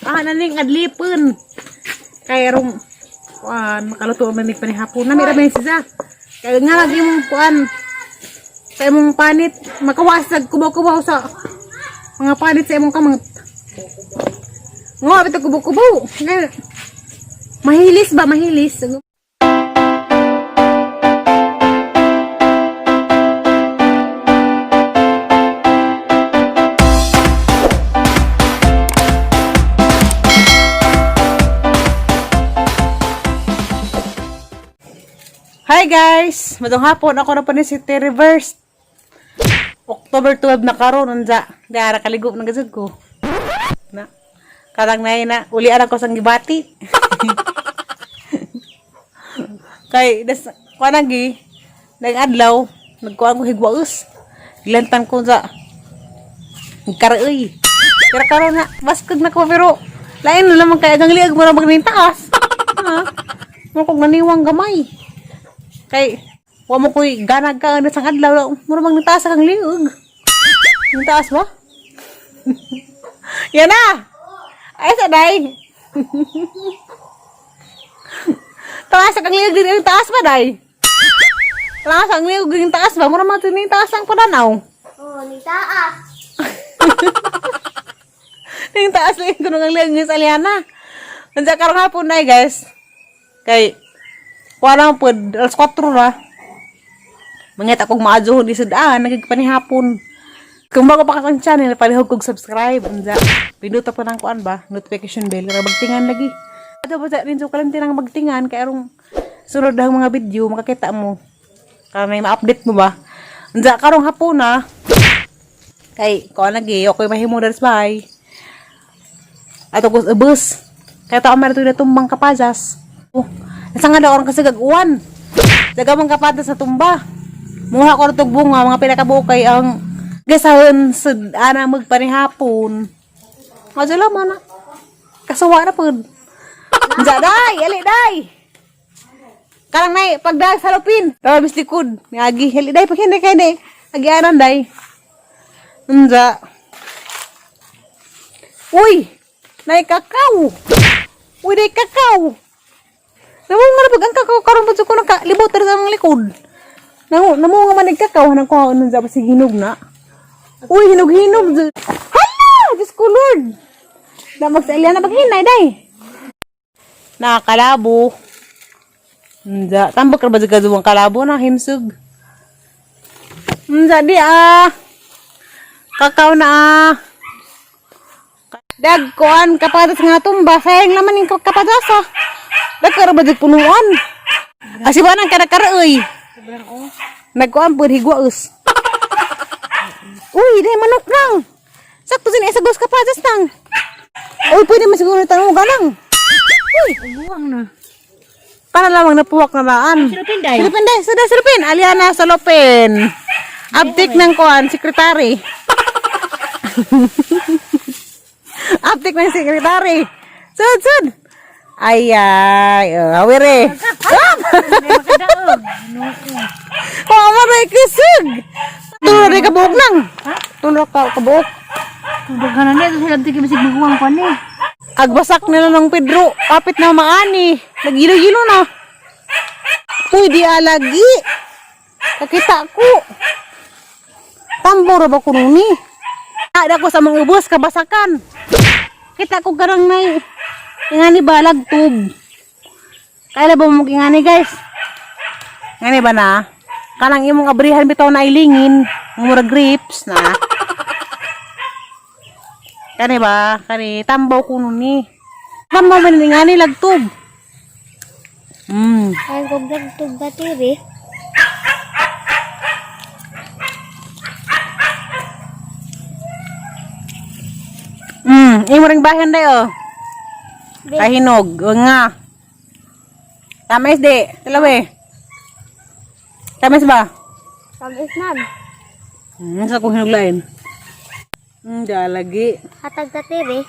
Ah, naning adlipon. Kay rong kuan makaluto man ni panihapon. Nami ra man siya. Kay nga lagi imong kuan sa imong panit makawas sa kubaw-kubaw sa mga panit sa imong kamot. Nga bitaw kubaw-kubaw. Nga mahilis ba mahilis? Hi guys! Matong hapon ako na pa ni si Terry Verse. October 12 na karon unsa. Di ara kaligo na gazud ko. Na. Karang nay na uli ara ko sang gibati. Kay das kuan gi nag-adlaw nagkuan ko higwaus. Gilantan ko sa nagkaraoy. Pero karon na baskog na ko pero lain na lamang kay ang liag mo ra magnintaas. Ha? Mo kog naniwang gamay. Kay wa mo koy ganag ka ano sang adlaw, mura mang nitaas kang liog. Nitaas ba? Yan na. Ay sa day. Taas kang liog din taas ba day? Taas ang liog din taas ba? Mura man tin taas ang pananaw. Oh, ni taas. Ning taas lang kuno ang liog ni sa Aliana. Unsa karong hapon na guys. Kay wala man pud alas 4 ra. Mangita kog maadyohon di sudaan nagigpanihapon. Kung bago pa ka sa channel, palihog kog subscribe. Unsa, pinduto pa ng kuan ba? Notification bell ra magtingan lagi. Ato ba sa rin so kalimti nang magtingan kay arong sunod ang mga video makakita mo. Para may ma-update mo ba? Unsa karong hapon na kay kuan lagi okay mahimo diri sa bahay. Ato ko sa bus. Kaya tao man ito natumbang kapazas. Oh, nasa nga daw orang kasi gag-uwan. Daga mong kapatas sa tumba. Muha ko na bunga, mga pinakabukay ang gasahon sa ana magpanihapon. Madyo lang mana. Kasuwa na pud. Diya, day! Ali, day! Karang nay, pagdag sa lupin. Tawa bis likod. Agi, ali, day, pag hindi kay day. Agianan, day. Unja. Uy! Nay kakao! Uy, day kakao! Namunga na pag ang kakao karon pud ko nakalibot ra sa among likod. Namunga man nagkakao hanang ko nun sa sig hinog na. Uy, hinog-hinog. Hala! Diyos ko Lord. Damag sa Eliana paghinay day. Nakakalabo. Unja, tambak ra ba jud ka kalabo na himsog. Unja di ah. Kakao na ah. Dagkuan kapatas nga tumba, sayang naman yung kapatas ah. Dagkara ba jud punuan? Asi ba nang kadakara oy? Nagkuan pud higwaus. Uy, di manok nang. Sakto sin isa gos kapatas nang. Uy, pwede man siguro tanong ganang. Uy, Buwang na. para lamang napuwak na daan. Silupin, day. Silupin, day. Sudah, silupin. Aliana Salopin. Abtik ng kuan, sekretary. Abtik ng sekretary. Sud, sud. Ay, ay. Oh, hawire. Stop! Makadaog. Oh, maray kusog. Tulo rin kabuok nang. Ha? Tulo ka kabuok. Daghanan niya sila tigil bisig maguwang pa ni. Agbasak nila ng Pedro. Kapit na maani. Nagilo-gilo na. Uy, di alagi. Kakita ko. Tambo ra ba kuno ni? Ada ko sa mga ubos, kabasakan. Kita ko garang nay. Ingani ba, lagtub. Kaya ba mo ingani guys? Ingani ba na? Kanang imong abrihan bitaw na ilingin. Mura grapes na. Kani ba? Kani tambaw kuno ni. Tambaw man ni ngani lagtub. Ay ko tug battery. Imo ring bahan day oh. Kahinog, o nga. Tamis di, talawe. Tamis ba? Tamis man. Sa kong hinog lain. Lagi. Hatag battery.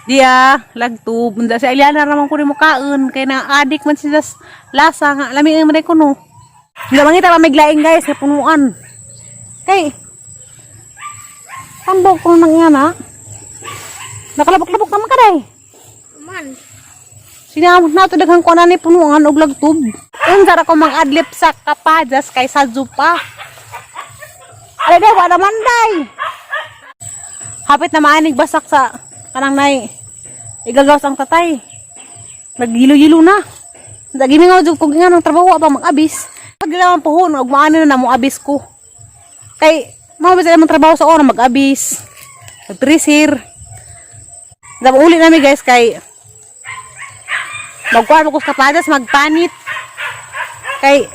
Diya, lagtub. Unsa si Eliana ramang ko ni mukaon kay na adik man siya sa lasa nga lami man day kuno. Hindi mangita pa may laing guys sa punuan. Kay tambok ko nang nga na. Nakalabok-labok naman ka day. Man. Sinamot na ito daghang kuha ni punuan og lagtob. Unsa ra ko mang-adlip sa kapajas kay sa pa. Alay day, wala man day. Hapit na maanig basak sa kanang nay. Igagawas ang tatay. Naghilo-hilo na. Nagimingaw jud kog nga ng trabaho pa mag-abis. Paglawan pohon og maano na mo abis ko. Kay mao ba sila mong trabaho sa ona mag-abis. Nag-tresir. Dapat uli nami, guys, kay magkuhan mo ko sa kapadas, magpanit. Kay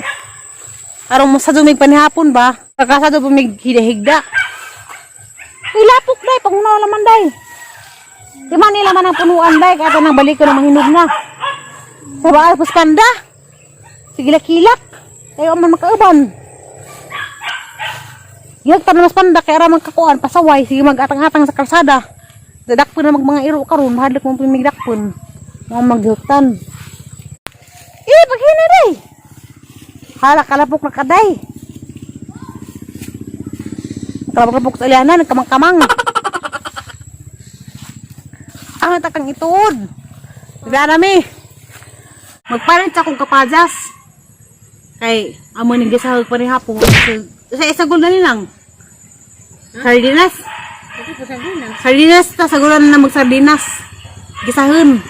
aron mo sa dumig panihapon ba? Kakasado pa mig higda. Uy, lapok day, pangunaw laman day. Di man nila man ang punuan day, kaya nang balik ko na mahinog na. Sa baal pus panda. Sige kilak. Kayo man makauban. Gilak pa na mas panda kaya ra magkakuan pasaway sige magatang-atang sa kalsada. Dadakpon na mag mga iro karon, mahadlok mo pumigdakpon. Mga maghuktan. Eh, paghina day. Hala kalapok na kaday. Kalapok-lapok sa ilyanan, nagkamang-kamang. Ang takang ituod. Dara mi. Magpalit sa akong kapajas. Kay amo ning gisahog pa ni hapon. Sa isagol na nilang. Sardinas. Sardinas ta sagulan na magsardinas. Gisahon.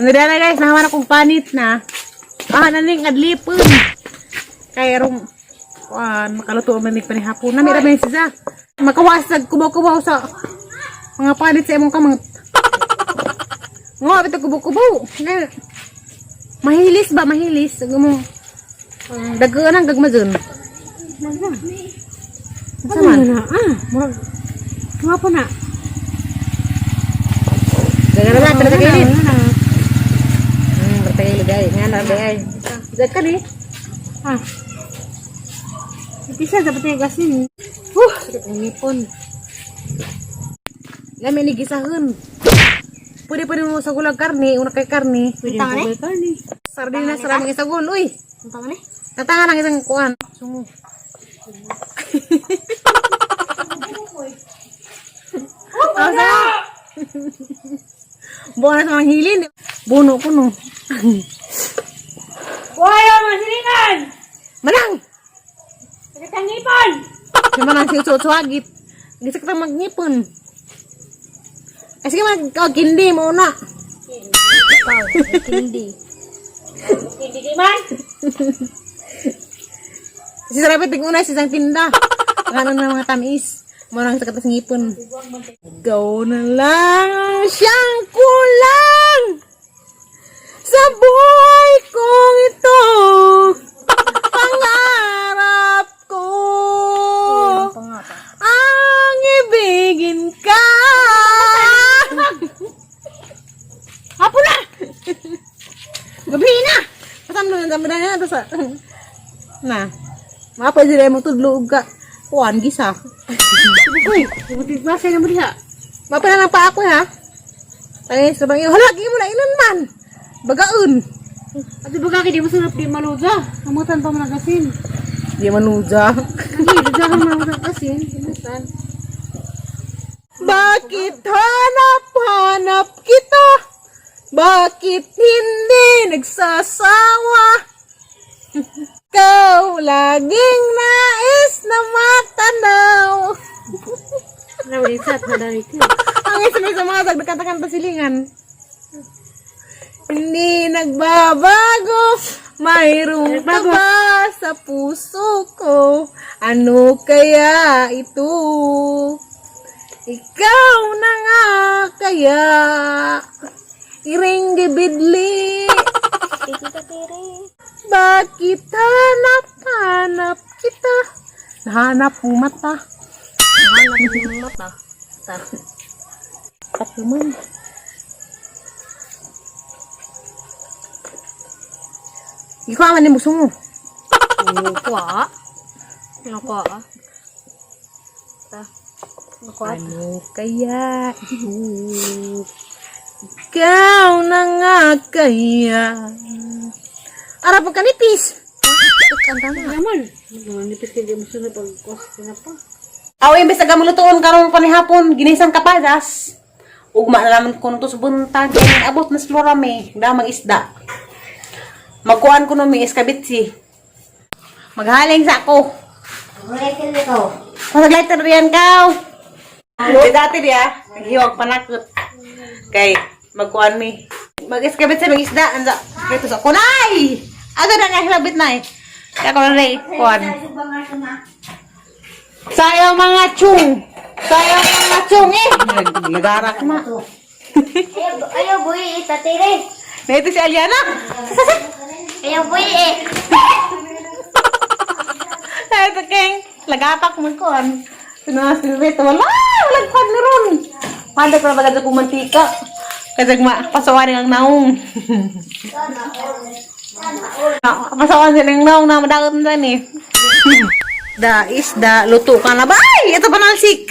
Nandira na, guys, nahawan akong panit na. Ah, naning adlipon. Kay rong kuan makaluto man mig panihapon. Nami ra man siya. Makawas sa kubaw-kubaw sa mga panit sa imong kamot. Ngo, bitaw kubaw-kubaw. Mahilis ba mahilis? Ug mo dagaan ang gagmazon. Unsa man? Na, ah, murag. Nga po na. Dagaan na pero tagilid. Na. Bertagilid ay. Nga na ay. Dagan ni. Ah. Isa dapat yung gasin. Sakit ang ngipon. Lami ni gisahon. Pwede pwede mo sa gulag karne, una kay karne. Pwede na po karne. Sardinas ra mga isagol, uy. Ang tanga ni? Tatangan ang isang kuan. Sungo. Asa? Buo na sa mga hilin. Buno ko no. Buhay ang mga silingan! Manang! Sakit ang ngipon! Si Manang si Utso-Utsoagit. Gisa kita magngipon. Eh sige mag, oh, kindi mo na. Ikaw, hindi. Hindi di man? Si Sarapit, tig-una, si isang tinda. Ano na mga tamis. Murang sa katas ngipon. Ikaw na lang ang siyang kulang sa buhay kong ito. Pangarap ko ang ibigin ka. Hapon na! Gabi na! Kasama na na na na sa na. Mapa dira mo tudlo og ka. Kuan gisa. Uy, buti ba siya na mo diha? Mapa na lang pa ako ha. Ay, sa bang hala gi mo na inon man. Bagaun. At baga kay di mo sarap di maluza. Amutan pa mo na gasin. Di manuja. Hindi, luzahan mo na gasin. Amutan. Bakit hanap-hanap kita? Bakit hindi nagsasawa? Ikaw laging nais na matanaw. Nawalisat na dahil ka. Ang isa may sa mga nagkanta-kanta silingan. Hindi nagbabago, mayroong Nagbago. kaba sa puso ko. Ano kaya ito? Ikaw na nga kaya. Iring gibidli. Bakit hanap-hanap kita? Nahanap mo mata. Hanap mo yung mata. Ta. Tatlo man. Ikaw man ni mo. Kuha. Ano kuha? Ta. Kuha. Ano kaya yun? Ikaw na nga kaya. Ara pag kanipis. Kanta na. Naman. Nipis kay di mo sunod pag kos na pa. Aw, imbes na gamulutoon karong panihapon, ginisang kapadas. Ugma na naman ko to sa buntag. Kaya abot na sa me. Damang isda. Magkuan ko no mi iskabitsi. Maghaling sa ako. Masaglighter riyan kaw. Di dati diya, naghiwag panakot. Kay, magkuan mi. Mag-iskabit sa mag-isda. Anza, kay sa kunay! Aga na nga hilabit na eh. Kaya ko na rin, kuan. Sayo mga chung! Sayo mga chung eh! Nagarak na. Ayaw, ayaw buhi eh, tatire. Na ito si Aliana. Ayaw buhi eh. Ito keng, lagapak mo kuan. Sino si Rito? Wala! Walang kuan ni ron. Panda ko na baga kong mantika. Kasi ma, pasawarin ang naong. Pasawan sila ng naong na madagot na eh. Da, isda, luto ka na ba? Ay! Ito pa nalsik!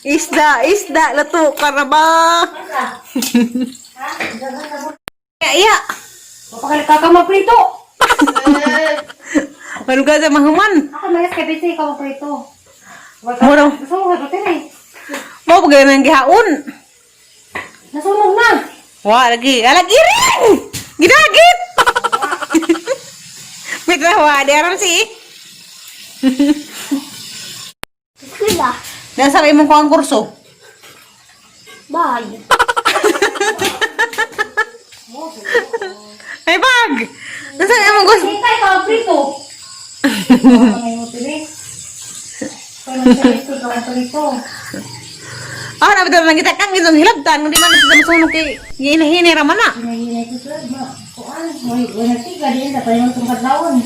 Isda, isda, luto ka na ba? Iya, iya. Papakalika ka maprito. Maluga sa mahuman. Ako malas kay Bitsy ka maprito. Mura. Gusto mo ka tatire. Mo pag nang gihaon. Nasunog na. Wa lagi, alagi rin. Gidagit. Mitra wa di aron si. Eskwela. Nasa imong kuang kurso. Bye. Ay bag. Nasa imong kurso. Hintay ka maprito. Ay mo tire. Kaya ka maprito. Ah, na bitaw nang kita kang isang hilabtan kundi man sa masunog kay giinahini ra man na. Hinahinay ko sir. Kuan, may wala tiga din sa paninong tungkad laon.